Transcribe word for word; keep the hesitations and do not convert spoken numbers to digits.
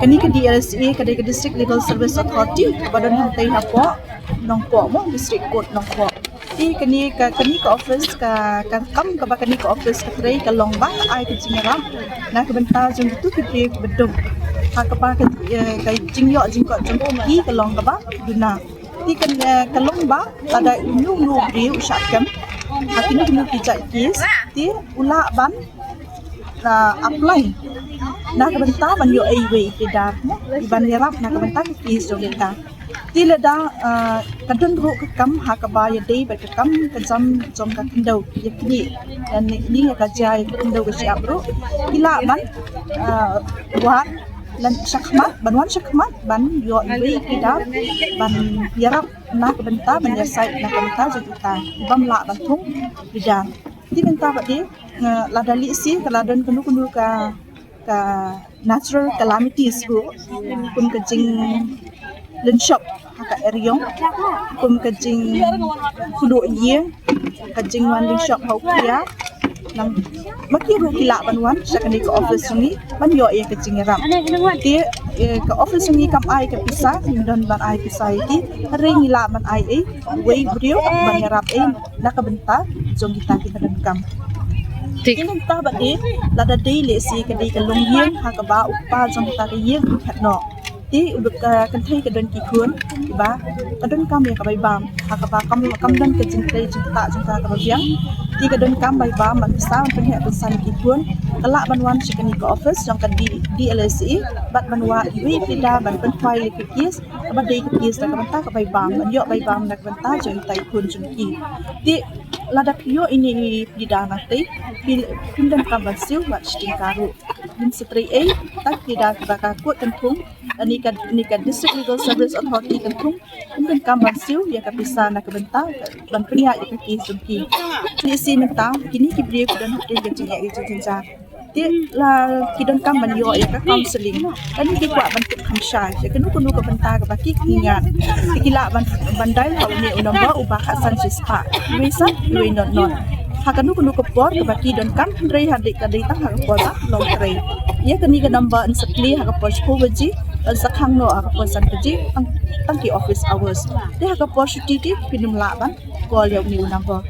Kane ka D L S A ka dei ka District Legal Service Authority kaba don hangtei hapoh Nongpoh mo, District Court Nongpoh. Te kane ka, kane ka office ka, ka kam kaba kane ka office ka trei ka long ba ai ka jingïarap na ka bynta jong kito ki briew kiba duk. Ha kaba ka, eh, ka jingïoh jingkoit jong ki ka long kaba duna. Te ka, eh, ka long ba lada uno uno u briew u shah kem ha kino kino ki jait case, te u lah ban, ah, apply na ka bynta ban ïoh ei iwei i pleader mo, i ban ïarap na ka bynta ka case jong kita. Te lada, ah, ka don ruh ka kam ha kaba ïadei bad ka kam ka jam jong ka khyndew, ïa kine, ïa kine, ïa ka jia ïa ka khyndew ka shyiap ruh, ki lah ban, ah, wan lane shakhmat, ban wan shakhmat ban ïoh iwei i pleader ban ïarap na ka bynta ban ïasaid na ka bynta jong kita, i bym lah ban thung pleader. Te mynta pat de, eh, lada lehse ka la don kano kano ka, ka natural calamities ruh, kum ka jinglynshop ha ka eriong, kum ka jingkhuid ïing, ka jingwan lynshop ha u khia, nang ma ki ruh ki lah ban wan sha kane ka office jong ngi ban ïoh ïa ka jingïarap. Te, eh, ka office jong ngi kam ai ka pisa, ngim don ban ai pisa ïa ki, hynrei ngi lah ban ai ei, wei briew ban ïarap ei na ka bynta jong kita kiba donkam. Te mynta pat de, lada dei lehse ka dei ka longïing ha kaba u kpa jong kita ka ïing u khet noh. Te u duk, eh, kynthei ka don ki khun kiba ka donkam ïa ka bai bam ha kaba kam, kam don ka jingtrei jingktah jong ka kaba biang. Te ka donkam bai bam bad pisa ban pynheh pynsan ïa ki khun, ka lah ban wan sha kane ka office jong ka D-, D L S A bad ban wad iwei i pleader ban pynphai ïa ka case kaba dei ka case na ka bynta ka bai bam, ban ïoh bai bam na ka bynta jong itai i khun jong ki. Te lada phi ïoh ine i pleader na tei, phi, phim donkam ban siew wat shiteng ka ruh. Ngim sa trei ei, tang ki da kiba ka court kan thung, lane ka, lane ka District Legal Service Authority kan thung, ngim donkam ban siew ïa ka pisa na ka bynta ban pynïaid ïa ka case jong ki. Lehse mynta kine ki briew ki don hapdeng ka jingeh ka jingjynjar. Te la ki donkam ban ïoh ïa ka counselling, lane ki kwah ban tip kham shai ïa kano kano ka bynta kaba ki, ki ngat, te ki lah ban, ban dial ha une u number uba khatsan shispah wei san wei not not ha kano kano ka por kaba ki donkam, hynrei ha dei, ka dei tang ha ka por ba long trei. Ïa kane ka number yn sa plie ha ka por shiphew baje, yn sa khang noh ha ka por san baje, tang, tang ki office hours. Te ha ka por shuti te phin ym lah ban call ïa une u number.